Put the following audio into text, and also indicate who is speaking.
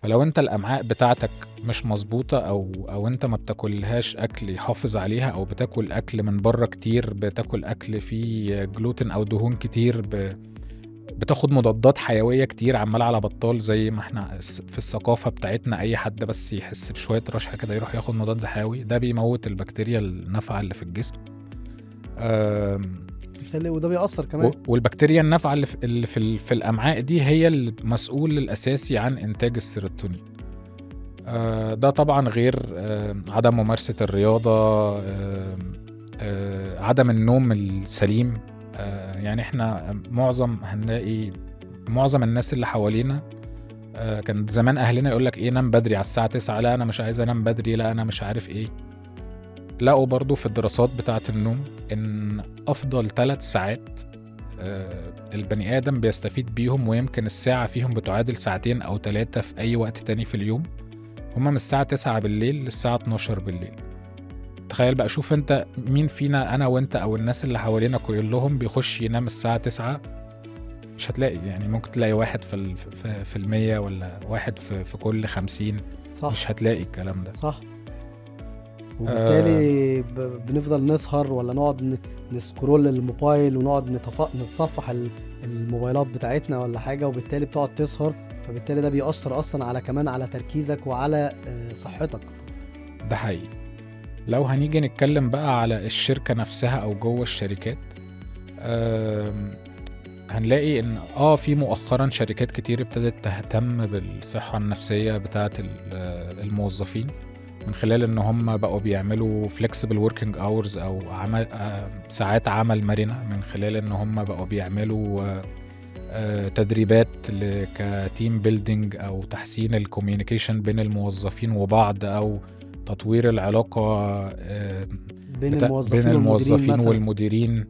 Speaker 1: فلو انت الامعاء بتاعتك مش مظبوطة او انت ما بتاكلهاش اكل يحافظ عليها، او بتاكل اكل من بره كتير، بتاكل اكل فيه جلوتين او دهون كتير، بتاخد مضادات حيوية كتير عمال على بطال، زي ما احنا في الثقافة بتاعتنا اي حد بس يحس بشوية رشحه كده يروح ياخد مضاد حيوي، ده بيموت البكتيريا النافعة اللي في الجسم.
Speaker 2: وده بيأثر كمان.
Speaker 1: والبكتيريا النافعة اللي في الامعاء دي هي المسؤول الاساسي عن انتاج السيروتونين. ده طبعا غير عدم ممارسة الرياضه، عدم النوم السليم. يعني احنا هنلاقي معظم الناس اللي حوالينا، كان زمان اهلنا يقول لك ايه، نام بدري على الساعة 9، لا انا مش عايز انام بدري، لا انا مش عارف ايه. لقوا برضو في الدراسات بتاعة النوم ان افضل 3 ساعات البني ادم بيستفيد بيهم، ويمكن الساعة فيهم بتعادل 2 أو 3 في اي وقت تاني في اليوم، هما من الساعة 9 بالليل للساعة 12 بالليل. تخيل بقى، شوف انت مين فينا، انا وانت او الناس اللي حوالينا كلهم، بيخش ينام الساعة 9؟ مش هتلاقي، يعني ممكن تلاقي واحد في 100 ولا واحد في كل 50.
Speaker 2: صح.
Speaker 1: مش هتلاقي الكلام ده.
Speaker 2: صح. وبالتالي بنفضل نسهر ولا نقعد ن scroll الموبايل ونقعد نتصفح الموبايلات بتاعتنا ولا حاجة، وبالتالي بتقعد تسهر، فبالتالي ده بيأثر أصلا على كمان على تركيزك وعلى صحتك.
Speaker 1: ده حقيقي. لو هنيجي نتكلم بقى على الشركة نفسها أو جوه الشركات، هنلاقي إن في مؤخرا شركات كتير ابتدت تهتم بالصحة النفسية بتاعة الموظفين، من خلال إن هم بقوا بيعملوا flexible working hours أو عمل ساعات عمل مرنة، من خلال إن هم بقوا بيعملوا تدريبات ك team building أو تحسين ال communication بين الموظفين وبعض، أو تطوير العلاقة
Speaker 2: بين الموظفين والمديرين.